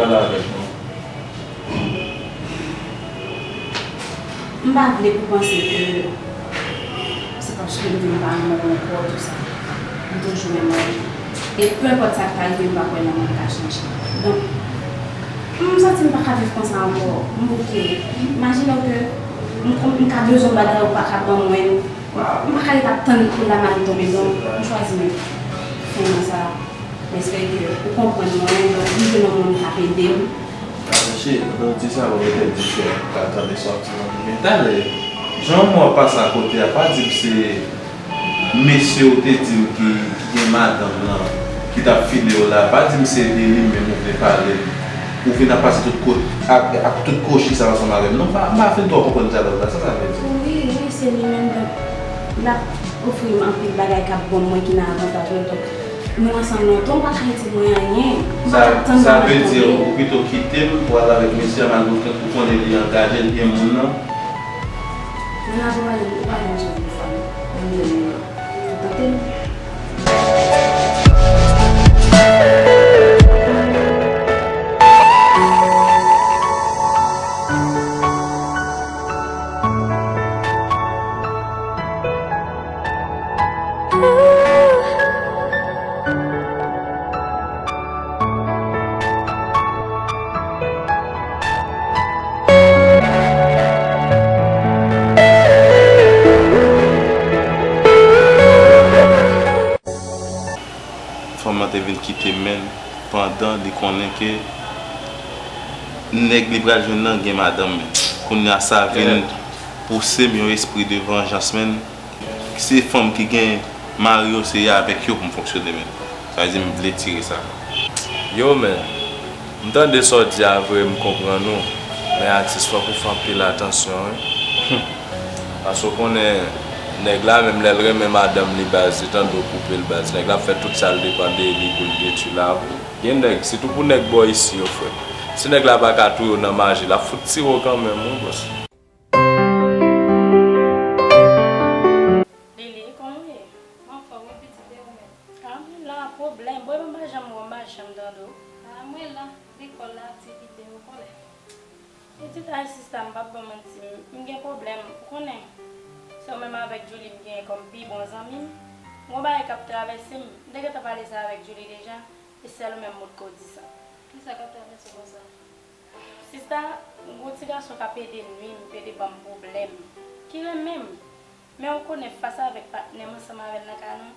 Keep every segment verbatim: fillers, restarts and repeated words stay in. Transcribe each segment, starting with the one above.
Pale avèk mwen. M pa vle pou panse ke se paske m di m pa renmen w ankò, tou sa. M toujou renmen w. E pe enpòt sa k ta rive, m pa kwè lanmou an ka chanje. Donk, m santi m pa ka viv konsa ankò. M bouke. Imajine w ke m, m ka bezwen yon bagay ou pa ka ban mwen. M pa ka ret ap tann pou lamal tonbe, donk, m chwazi met fen nan sa. M espere ke ou konprann mwen, donk, m jwenn yon moun k ap ede m. Atanche, pandan w di sa, bon, petèt di kè pa tande sa w ap di nan moman. Men talè, jan w ap pase akote a, pa di m se mesye w te di m ki, ki gen madanm nan, ki t ap file w la, pa di m se de li menm ou vle pale. Ou vin ap pase tout kot, ak, ak tout kochi sa ansanm avè m. Non, m pa, m pa fin twò konprann dyalòg la. Sa sa vle di? Wi, wi, se li menm, donk, l ap ofri m anpil bagay k ap ban m mwen ki nan avantaj mwen, donk, nou ansanm lontan, ou pa ka retire mwen anyen. M pa Sa, ka tann sa vle di, ou pito kite m pou al avèk mesye a, malgre ou konnen li angaje, li gen moun nan? Nan lavi w pa janm, ou pa janm chanje fanm. Ou tante m? Fanm nan te vin kite m, men pandan li konnen ke nèg li pral jwenn nan gen madanm, men kounye a sa vin pouse m yon espri de vanjans, men. Se fanm ki gen mari yo, se avèk yo pou m fonksyone, men. Sa vle di m vle tire sa. Yo, men, m tande sa w di a vre, m konprann ou. Men atis, fòk ou fè anpil atansyon, wi. Paske w konnen, nèg la, menm lè l renmen madanm li, baz, li tande w koupe l, baz. Nèg la ap fè tout sa l depann de li pou l detwi lavi w. Gen nèg, sitou pou nèg bò isi yo, frè m. Si nèg la pa ka touye w nan maji, l ap fout tire w kanmenm, wi, bòs. Lili, kòman w ye? M anfòm wi pitit, e ou menm? A, mwen la, pwoblèm. Bon, epi m pa janm wè w, m pa janm tande w. A, mwen la, lekòl la, aktivite, ou konnen. Pitit, ay sista, m p ap ba w manti, m, m gen pwoblèm, ou konnen. Se ou menm avèk Julie m genyen kòm pi bon zanmi m. M gon bagay k ap travèse m. M te gentan pale sa avèk Julie deja, e sèl ou menm m potko di sa. Kisa k ap travèse w konsa? Sista, m gon ti gason k ap ede nwi m, k ede ban m pwoblèm, ki renmen m. Men ou konnen, fas avèk patnè m ansanm avè l nan kay la,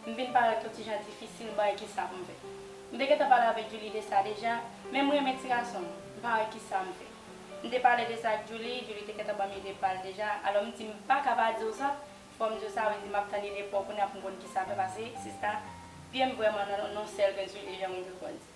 m vin parèt yon ti jan difisil, m pa wè kisa pou m fè. M te gentan pale avèk Julie de sa deja, men m renmen ti gason an, m pa wè kisa m fè. M te pale de sa ak Julie, Julie te gentan ban m ide pa l deja, alò m di m pa ka pa di w sa, fò m di w sa, vle di m ap tann ide pa w kounye a pou m konn kisa fè, paske sista, pye m vrèman nan, nan yon sèl grenn sou li, jan moun yo konn di.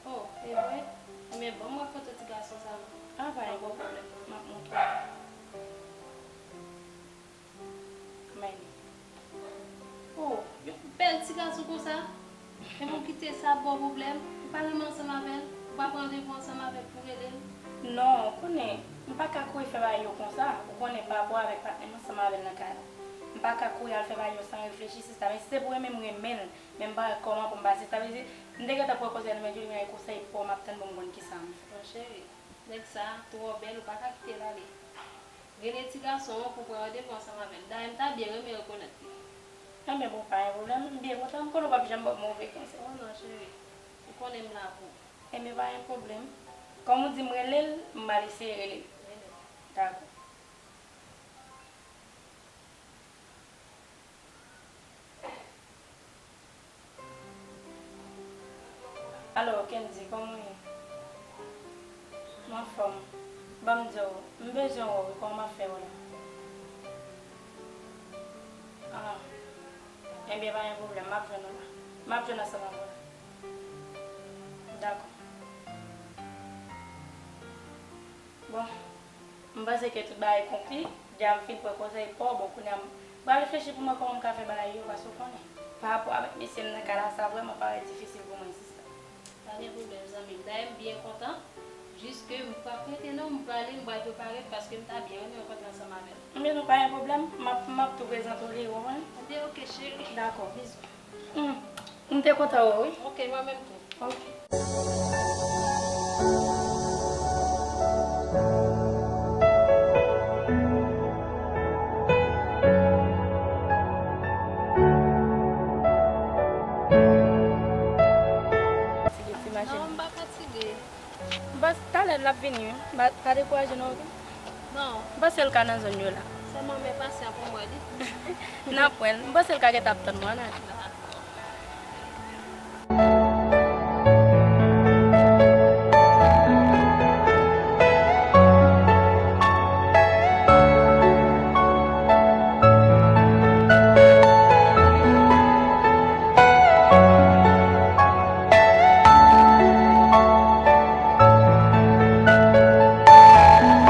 Oh, e vre? Ebyen, ban m wè foto ti gason sa non. A, pa gen pwoblèm, m ap montre w. Men. Oh, yon bèl ti gason konsa. Epi w kite sa ba w pwoblèm. Ou pa renmen ansanm avè l. Ou pa pran randevou ansanm avè l pou w rele l. Non, ou konnen, m pa ka kouri fè bagay yo konsa. Ou konnen pa rapò avèk patnè m ansanm avè l nan kay la. M pa ka kouri al fè bagay yo san reflechi, sista. Men si se pou renmen m renmen l, men m pa wè kòman pou m pase. Sa vle di, m te gentan pran konsèy nan men Julie, men e konsèy pa w m ap tann pou m konn kisa m fè. Non, cheri, nèg sa twò bèl, ou pa ka kite l ale. Rele ti gason an pou w pran randevou ansanm avè l. Dayè, m ta byen renmen rekonèt li. Enben, bon, pa gen pwoblèm. M byen kontan. M konnen w p ap janm ban m move konsèy. Oh non, cheri. Ou konnen m la pou ou. Enben, pa gen pwoblèm. Kòm ou di m rele l, m al eseye rele l. Rele l. Dakò. Alo, Kendy, kòman w ye? M anfòm. Ban m di w, m bezwen wè w wi, kòman w ap fè yo la? Ah. Enben, pa gen pwoblèm, m ap jwenn ou la. M ap jwenn ansanm avè w la. Dakò. Bon, m panse ke tout bagay konkli. Deja m fin pran konsèy pa w, bon, kounye a m pral reflechi pou m wè kòman m ka fè bagay yo, paske w konnen, pa rapò avèk mesye m nan kay la, sa vrèman parèt difisil pou mwen, sista. Pa gen pwoblèm, zanmi m. Dayè, m byen kontan. Jis ke m p ap rete non, m prale, m pral preparèt, paske m ta byen renmen rankontre ansanm avè l. Ebyen, non, pa gen pwoblèm. M ap, m ap tou prezante w li, ou konprann? Ebyen, oke, cheri. Dakò, bizou. Hmm. M te kontan wè w, wi. Oke, mwen menm tou. Oke. Ap vini, wi. Pa, pa dekouraje non, oke? Non. M panse l ka nan zòn yo la. Sèlman men pasyan pou mwen li. N ap wè l. M panse l ka gentan ap tann mwen, n a.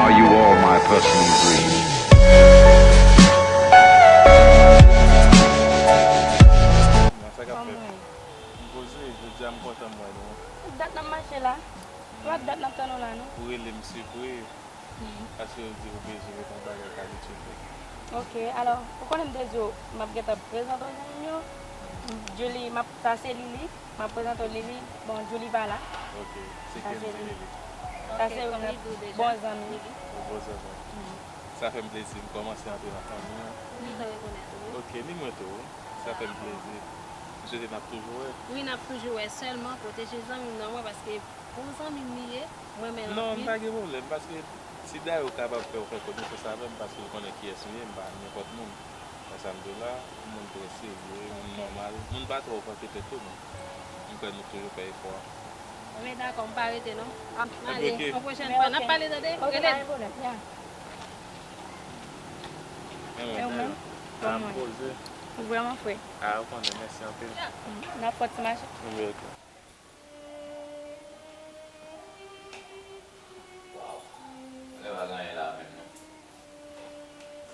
Are you all my personal dreams? Sa k ap fèt? M poze, jodi a m kontan m wè nou. Dat n ap mache la. Ou wè dat n ap tann ou la, non? Ou rele m sipri. Paske yo di ou bezwen reponn bagay k abitye fè. Ok, alò, ou konnen m te di w, m ap gentan prezante w zanmi m yo. Julie, m ap, sa se Lili, m ap prezante w Lili. Bon, Julie pa la. Ok, se Kendy Lili. Sa se bon zanmi. Ou bon zanmi. Sa fè m plezi, m kòmanse antre nan fanmi an. Ok, ni mwen tou, wi. Sa fè m plezi. M swete n ap toujou wè. Wi, n ap toujou wè, sèlman pwoteje zanmi m nan mwen, paske bon zanmi m li ye, m renmen l anpil. Non, m pa gen pwoblèm, paske si Dayo kapab fè w fè konesans avè m, paske l konnen kiyès m ye, m pa nenpòt moun. Wè sa m di w la, yon moun trè serye, yon moun nòmal, moun pa twò ofanse tèt tou, men m kwè nou toujou fè efò a. Enben dakò, m pa rete non. M ale, yon pwochèn fwa, n ap pale tande, rele m. Men ou menm? Kòman w ye? Ou vrèman fre. A, ou konnen, mèsi anpil. N ap fè yon ti mache. Wi, ok. Waw. Lè pa gen anyen la menm non.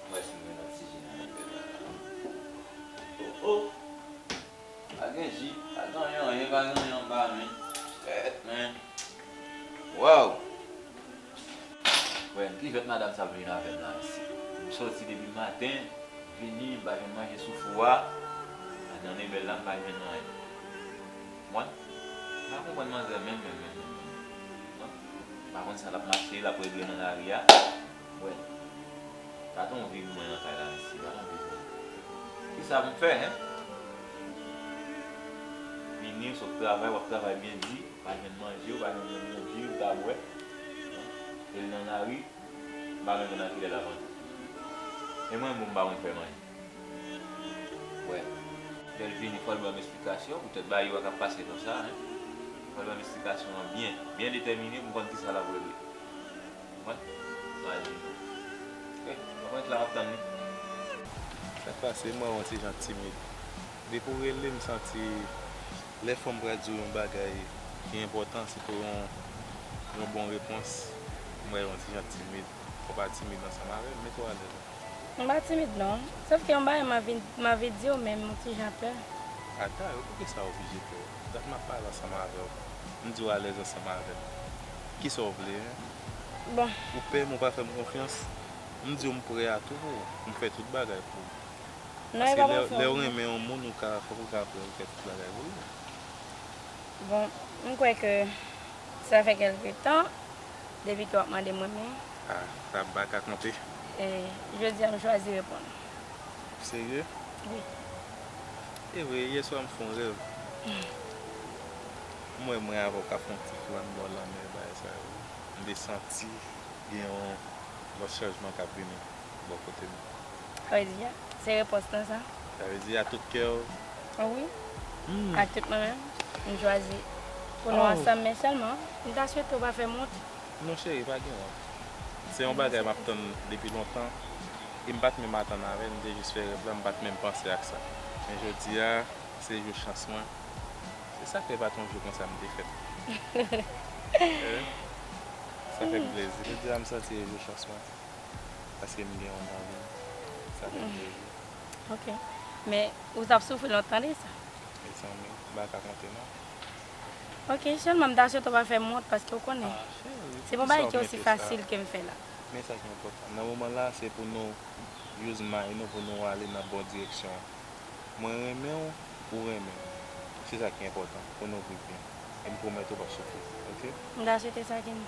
Mwen wè si m gen lòt ti ji nan men bèl la. Oh, oh. Pa gen ji, pa gen anyen, anyen, pa gen anyen anba men. Kèt, men. Waw. Wè, m ki fèt madanm sa ap vin avè m la isit. M sòti depi maten, vini, m pa jwenn manje sou fou a. Madanm e bèl la, m pa jwenn anyen. Mwen, m pa konprann manzè menm, menm, menm, menm, menm. Mwen, m pa konn sa l ap mache, l ap regle nan lari a. Wè, gade yon vi mwen nan kay la isit, gade yon vi mwen. Kisa pou m fè, en? Vini, w sot travay, w ap travay byen di. Pa jwenn manje, ou pa jwenn menm yon ji ou ta bwè. E l nan lari, m pa menm konn a kilè l ap rantre. E mwen menm, m pa konn fè manje. Wè, lè l vini, fò l ban m esplikasyon, poutèt bagay yo pa ka pase konsa, en. Fò l ban m esplikasyon an byen, byen detèmine pou m konn kisa l ap regle. Mwen, m al di nou. Ok, mwen ret la, m ap tann li. Sa k pase, mwen yon ti jan timid. Depi w rele, m santi lè fanm pral di w yon bagay ki enpòtan, si pou yon, yon bon repons, m wè yon ti jan timid. Fò w pa timid ansanm avè m, mete w alèz. M pa timid non. Sòf ke yon bagay m anvi, m anvi di w, men m yon ti jan pè. Ata, yo, poukisa w oblije pè? Dat m ap pale ansanm avè w. M di w alèz ansanm avè m. Kisa w vle, en? Bon. Ou pè m, ou pa fè m konfyans? M di w m prè a tou pou ou. M fè tout bagay pou ou. Non, e pa yon fòm. Paske lè, lè w renmen yon moun, ou ka, fòk ou ka prè pou fè tout bagay pou li. Bon, m kwè ke sa fè kèlke tan depi ke w ap mande m renmen. A, sa m pa ka konte. E, jodi a, m chwazi reponn. Serye? Wi. E vre, yè swa m fè yon rèv. M wè mwen avè w k ap fè yon ti pwomèn bò lanmè, bagay sa yo. M te santi gen yon lòt chanjman k ap vini bò kote m. Sa vle di a, se repons lan sa? Sa vle di a tout kè w? Wi. Hmm. Ak tout mwen menm, m chwazi pou nou ansanm, men sèlman, m ta swete w pa fè m wont. Non, cheri, pa gen wont. Se yon bagay m ap tann depi lontan. E m pa t menm atann avè l, m te jis fè rèv la, m pa t menm panse ak sa. Men jodi a, se jou chans mwen. Se sa k fè pa t yon jou konsa m te fèt. Eh, sa fè m plezi. Jodi a, m santi se jou chans mwen. Paske m gen yon manmi. Sa fè m plezi. Ok. Men, ou t ap soufri lontan de sa. Mezanmi, m pa ka konte non. Ok, sèlman m ta swete w pa fè m wont paske w konnen. Ah, cheri, se pa yon bagay ki osi fasil ke m fè la. Men sa ki enpòtan. Nan moman la, se pou nou use mind nou, pou nou ale nan bon direksyon an. Mwen renmen w, ou renmen m. Se sa ki enpòtan, pou nou viv byen. E m pwomèt ou p ap soufri, ok? M ta swete sa, Kendy.